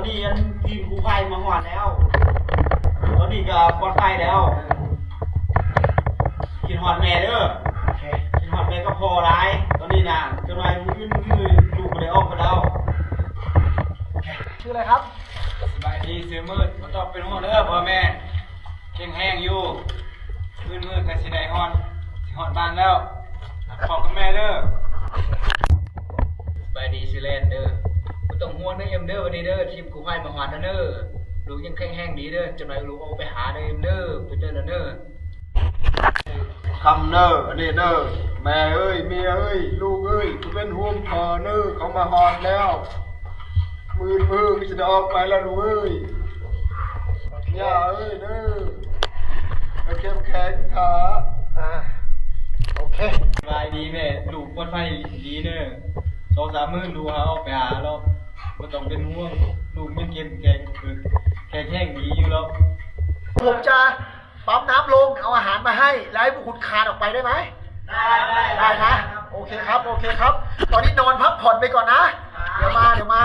ນີ້ອັນທີມກູ້ໄພມາຮອດແລ້ວ ຕອນນີ້ກໍປອດໄພແລ້ວ. ຄິດຮອດແມ່ເດີ ໂອເຄ ຄິດຮອດແມ່ກັບພໍ່ຫຼາຍ. ຕອນນີ້ນະ ຈັກໜ່ອຍມື້ອື່ນມື້ລູກບໍ່ໄດ້ອອກໄປແລ້ວ. ໂອເຄ ຊື່ອະໄລຄັບ? ສະບາຍດີ ຊື່ມືດ. ບໍ່ຕ້ອງເປັນຫ່ວງເດີ ພໍ່ແມ່ແຂງແຮງຢູ່. ມື້ອື່ນກໍຊິໄດ້ຮອດ ຊິຮອດບ້ານແລ້ວ. ພໍ່ກັບແມ່ເດີ. ສະບາຍດີ ຊື່ແລນເດີ. ບໍ່ຕ້ອງຫ່ວງເດີເອັມເດີ ວັນນີ້ເດີ ທີມກູ້ໄພມາຮອດແລ້ວເດີ. ລູກຍັງແຂງແຮງດີເດີ ຈັກໜ່ອຍລູກອອກໄປຫາເດີເອັມເດີ ໄປເດີເດີ. ຄຳເດີ ອັນນີ້ເດີ. ແມ່ເອີຍ ເມຍເອີຍ ລູກເອີຍ ເປັນຫ່ວງພໍ່ເດີ ເຂົາມາຮອດແລ້ວ. ມື້ອື່ນມື້ກໍຊິໄດ້ອອກໄປແລ້ວລູກເອີຍ. ຢ່າເອີຍເດີ ເອົາເຂັ້ມແຂງຖ້າ. ອ່າ ໂອເຄ ສະບາຍດີແມ່ ລູກປອດໄພດີເດີ. ສອງສາມມື້ລູກຫາອອກໄປຫາແລ້ວ ບໍ່ຕ້ອງເປັນຫ່ວງ ລູກຍັງເຂັ້ມແຂງ ແຂງແຮງດີຢູ່ແລ້ວ. ຜົມຈະປ້ຳນ້ຳລົງ ເອົາອາຫານມາໃຫ້ ແລ້ວໃຫ້ພວກຄຸນຄານອອກໄປໄດ້ໄໝ? ໄດ້ ໄດ້ນະ. ໂອເຄຄັບ ໂອເຄຄັບ ຕອນນີ້ນອນພັກຜ່ອນໄປກ່ອນນະ. ດຽວມາ ດຽວມາ.